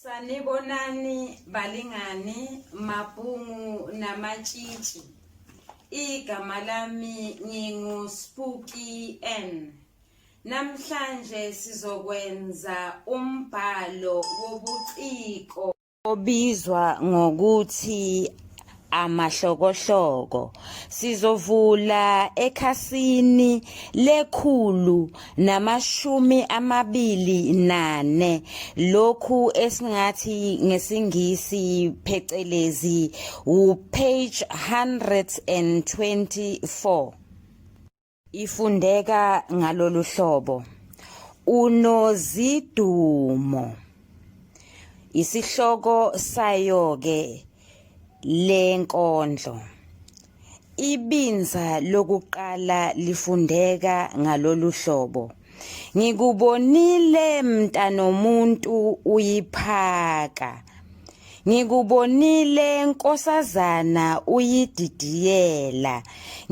Sanibonani balingani mabhungu namatshitshi. Igama lami ngingu Spooky N. Namhlanje sizokwenza umbhalo wobuciko obizwa ngokuthi amahlokohloko. Sizovula ekhasini lekhulu namashumi amabili nane lokhu esingathi ngesingisi phecelezi wu-page 124. Ifundeka ngalolu hlobo. Unozidumo. Isihloko sayo-ke le nkondlo. Ibinza lokuqala lifundeka ngalolu hlobo. Ngikubonile mntanomuntu uyiphaka. Ngikubonile nkosazana uyididiyela.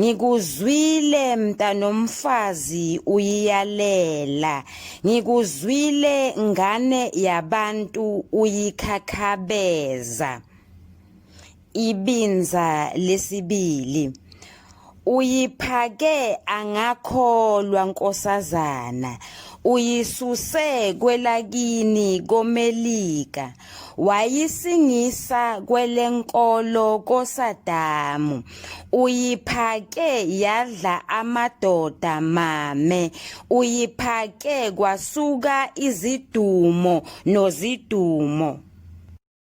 Ngikuzwile mntanomfazi uyiyalela. Ngikuzwile ngane yabantu uyikhakhabeza. Ibinza lesibili. Uyiphake angakholwa nkosazana, uyisuse kwelakini koMelika, wayisingisa kwelenkolo koSadamu. Uyiphake yadla amadoda mame, uyiphake kwasuka izidumo nozidumo.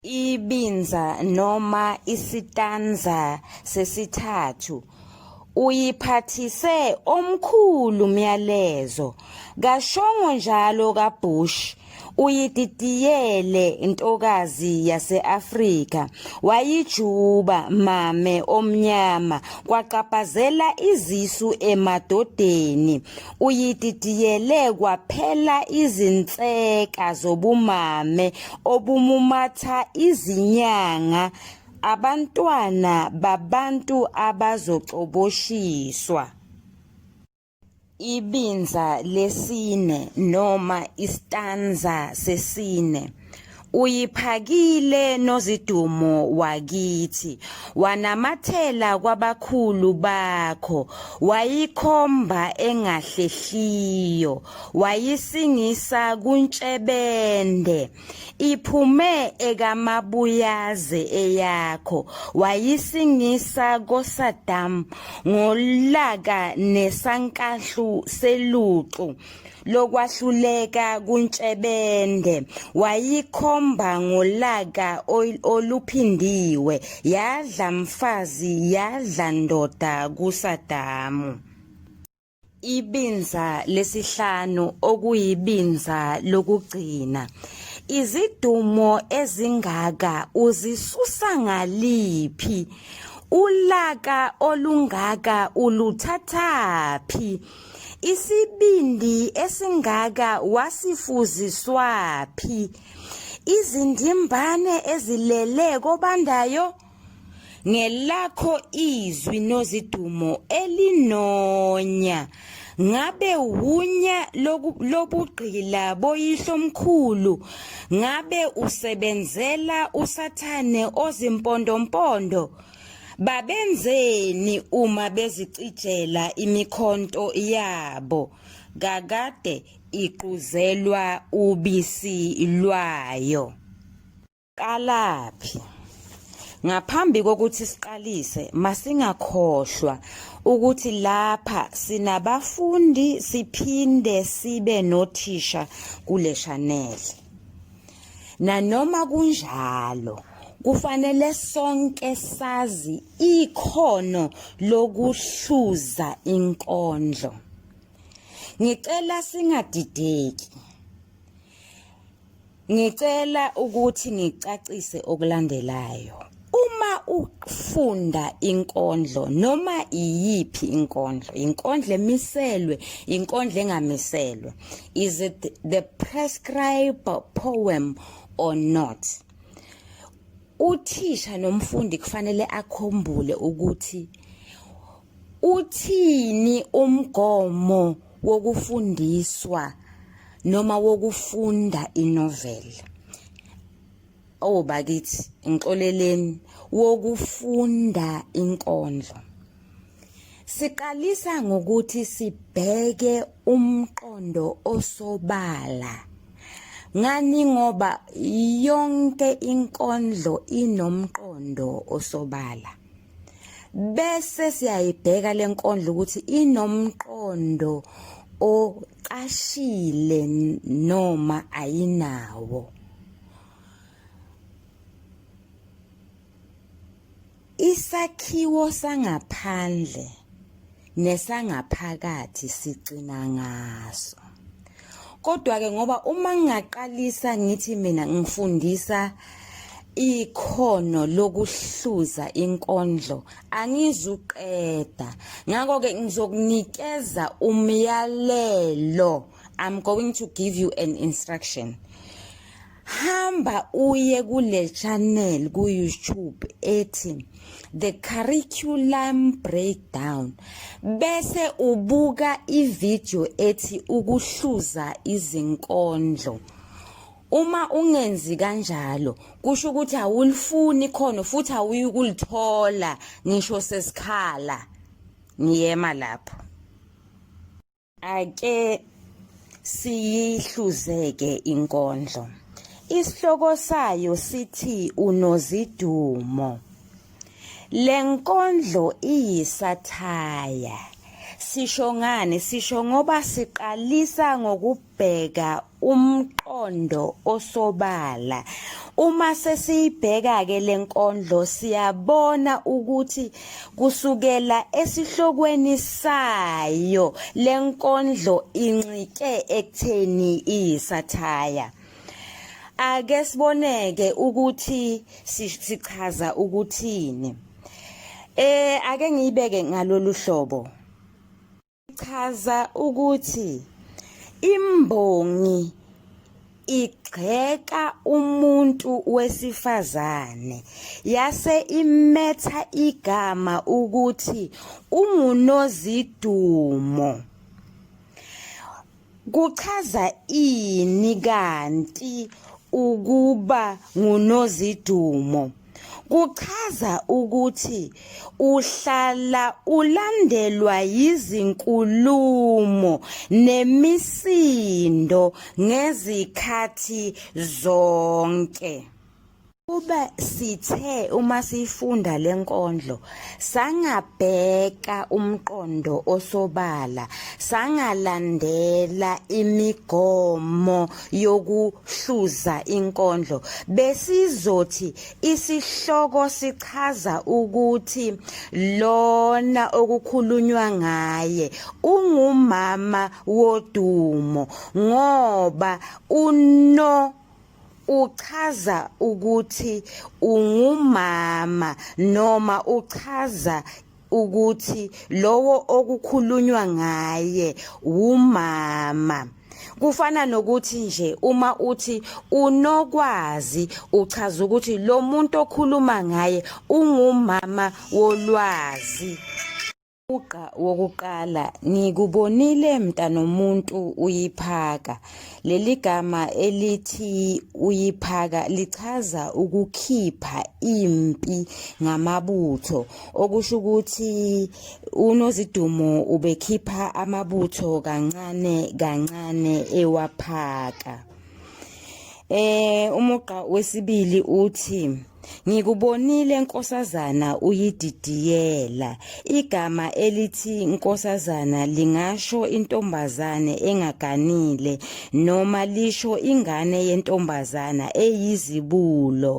Ibinza noma isitanza sesithathu uyiphathise omkhulu myalezo kashongo njalo kaBush uyididiyele intokazi yase-Afrika wayijuba mame omnyama kwaqapazela izisu emadodeni Uyididiyele kwaphela izinseka zobumame obumumatha izinyanga abantwana babantu abazocoboshiswa. Ibinza lesine noma istanza sesine. Uyiphakile Nozidumo wakithi, wanamathela kwabakhulu bakho, wayikhomba engahlehliyo, wayisingisa kuNtshebende. Iphume ekaMabuyaze eyakho, wayisingisa koSaddam ngolaka nesankahlu seluxu. Lokwahluleka kuNtshebende wayikhomba ngolaka oluphindiwe yadla mfazi yadla ndoda kuSadamu. Ibinza lesihlanu okuyibinza lokugcina. Izidumo ezingaka uzisusa ngaliphi? Ulaka olungaka uluthathaphi? Isibindi esingaka wasifuziswaphi? Izindimbane ezilele kobandayo? Ngelakho izwi nozidumo elinonya. Ngabe wunya lobugqila boyihlomkhulu? Ngabe usebenzela uSathane ozimpondompondo? Babenzeni uma bezicijela imikhonto yabo kakade iquzelwa ubisi lwayo? Qalaphi? Ngaphambi kokuthi siqalise, masingakhohlwa ukuthi lapha sinabafundi siphinde sibe nothisha kule shanele. Nanoma kunjalo, kufanele sonke sazi ikhono lokuhluza inkondlo. Ngicela singadideki. Ngicela ukuthi ngicacise okulandelayo. Uma ufunda inkondlo noma iyiphi inkondlo, inkondlo emiselwe, inkondlo engamiselwe, is it the prescribed poem or not? Uthisha nomfundi kufanele akhumbule ukuthi uthini umgomo wokufundiswa noma wokufunda inoveli. Oh bakithi ngixoleleni wokufunda inkondlo. Siqalisa ngokuthi sibheke umqondo osobala. Ngani ngoba yonke inkondlo inomqondo osobala. Bese siyayibheka lenkondlo ukuthi inomqondo ocashile noma ayinawo. Isakhiwo sangaphandle nesangaphakathi sigcina ngaso. Kodwa-ke ngoba uma ngingaqalisa ngithi mina ngifundisa ikhono lokuhluza inkondlo angizuqeda ngakho-ke ngizokunikeza umyalelo i'm going to give you an instruction Hamba uye kule channel ku YouTube ethi The Curriculum Breakdown bese ubuka ivideo ethi ukuhluza izinkondlo. Uma ungenzi kanjalo kusho ukuthi awulifuni ikhono futhi awuyikulithola ngisho sesikhala. Ngiyema lapho. Ake siyihluzeke inkondlo. Isihloko sayo sithi uNozidumo. Le nkondlo iyisathaya. Sisho ngani? Sisho ngoba siqalisa ngokubheka umqondo osobala. Uma sesiyibheka-ke le nkondlo siyabona ukuthi kusukela esihlokweni sayo le nkondlo incike ekutheni iyisathaya. Ake siboneke ukuthi sichaza ukuthini. Eh ake ngiyibeke ngalolu hlobo. Chaza ukuthi imbongi igxeka umuntu wesifazane yase imetha igama ukuthi unguNozidumo. Kuchaza ini kanti ukuba nguNozidumo? Kuchaza ukuthi uhlala ulandelwa yizinkulumo nemisindo ngezikhathi zonke. Kuba sithe uma siyifunda le nkondlo sangabheka umqondo osobala, sangalandela imigomo yokuhluza inkondlo, besizothi isihloko sichaza ukuthi lona okukhulunywa ngaye ungumama wodumo ngoba uno uchaza ukuthi ungumama noma uchaza ukuthi lowo okukhulunywa ngaye wumama kufana nokuthi nje uma uthi unokwazi uchaza ukuthi lo muntu okhuluma ngaye ungumama wolwazi Umugqa wokuqala, Ngikubonile mntanomuntu uyiphaka. Leli gama elithi uyiphaka lichaza ukukhipha impi ngamabutho, okusho ukuthi uNozidumo ubekhipha amabutho kancane kancane ewaphaka. Eh umugqa wesibili uthi Ngikubonile nkosazana uyididiyela. Igama elithi nkosazana lingasho intombazane engaganile noma lisho ingane yentombazana eyizibulo.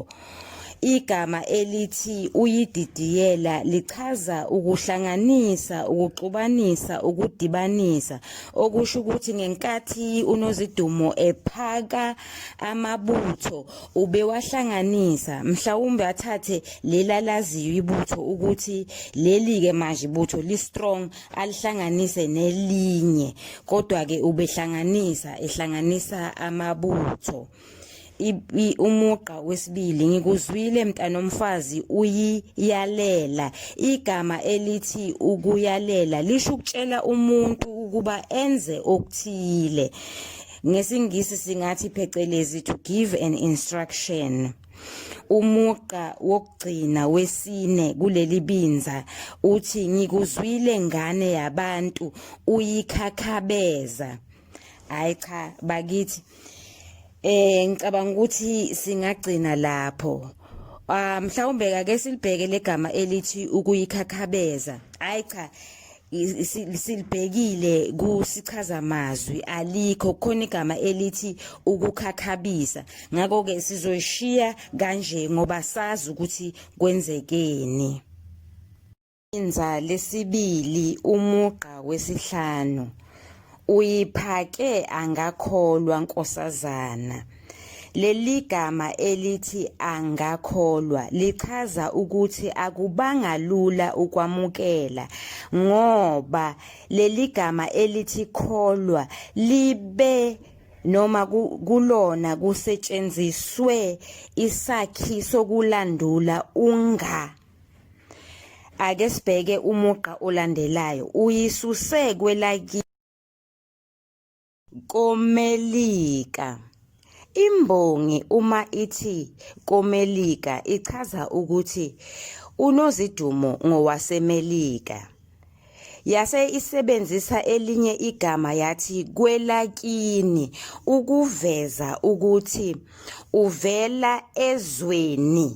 Igama elithi uyididiyela lichaza ukuhlanganisa, ukuxubanisa, ukudibanisa, okusho ukuthi ngenkathi uNozidumo ephaka amabutho ubewahlanganisa mhlawumbe athathe lela laziyo ibutho ukuthi leli-ke manje ibutho li-strong alihlanganise nelinye kodwa-ke ubehlanganisa ehlanganisa amabutho umugqa wesibili ngikuzwile mntanomfazi uyiyalela igama elithi ukuyalela lisho ukutshela umuntu ukuba enze okuthile ngesingisi singathi phecelezi to give an instruction. Umugqa wokugcina wesine kuleli binza uthi ngikuzwile ngane yabantu uyikhakhabeza. Hayi cha bakithi ngicabanga ukuthi singagcina lapho. Ah mhlawumbe ake silibheke legama elithi ukuyikhakhabeza. Hayi cha silibhekile kusichazamazwi alikho khona igama elithi ukukhakhabisa ngakho ke sizoyishiya kanje ngoba sazi ukuthi kwenzekeni inza lesibili umugqa wesihlanu uyiphake angakholwa nkosazana Leli gama elithi angakholwa lichaza ukuthi akubanga lula ukwamukela ngoba leli gama elithi kholwa libe noma kulona kusetshenziswe isakhi sokulandula unga. Ake sibheke umugqa olandelayo uyisuse kwelaki KoMelika. Imbongi uma ithi koMelika ichaza ukuthi uNozidumo ngowaseMelika. Yase isebenzisa elinye igama yathi kwelakini ukuveza ukuthi uvela ezweni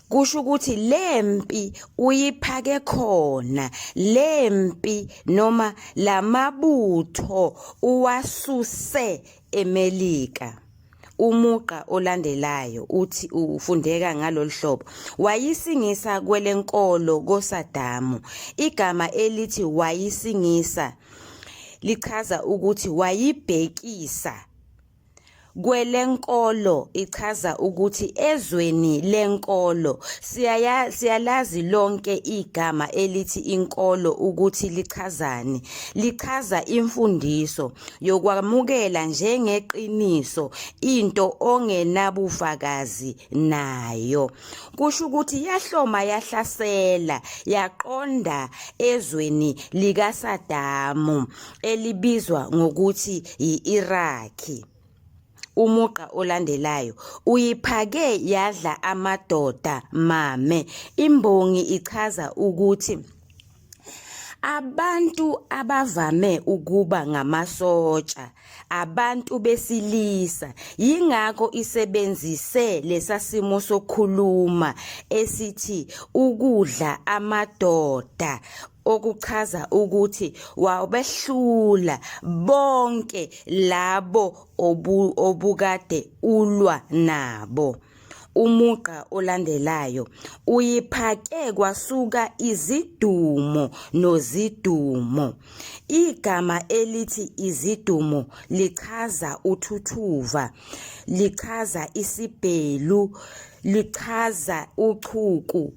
Kusho ukuthi lempi uyiphake khona lempi noma lamabutho uwasuse eMelika. Umugqa olandelayo uthi ufundeka ngalolu hlobo wayisingisa kwelenkolo koSadamu. Igama elithi wayisingisa lichaza ukuthi wayibhekisa Kwelenkolo ichaza ukuthi ezweni lenkolo siyalazi lonke igama elithi inkolo ukuthi lichazani. Lichaza imfundiso yokwamukela njengeqiniso into ongenabufakazi nayo. Kusho ukuthi yahloma yahlasela yaqonda ezweni likaSadamu elibizwa ngokuthi yi-Iraki. Umugqa olandelayo uyiphake yadla amadoda mame. Imbongi ichaza ukuthi abantu abavame ukuba ngamasotsha abantu besilisa yingakho isebenzise lesasimo sokukhuluma esithi ukudla amadoda okuchaza ukuthi wabehlula bonke labo obukade ulwa nabo. Umugqa olandelayo uyiphake kwasuka izidumo nozidumo. Igama elithi izidumo lichaza uthuthuva, lichaza isibhelu, lichaza uchuku,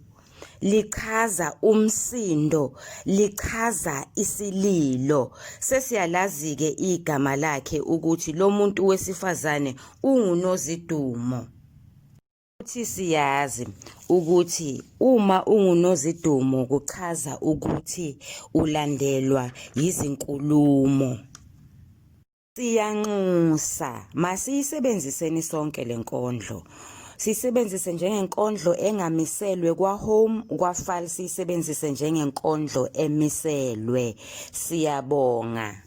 lichaza umsindo, lichaza isililo. Sesiyalazi-ke igama lakhe ukuthi lo muntu wesifazane unguNozidumo. Futhi siyazi ukuthi uma unguNozidumo kuchaza ukuthi ulandelwa yizinkulumo. Siyanxusa, masiyisebenziseni sonke le nkondlo. Siyisebenzise njengenkondlo engamiselwe kwa-home, kwa-file siyisebenzise njengenkondlo emiselwe. Siyabonga.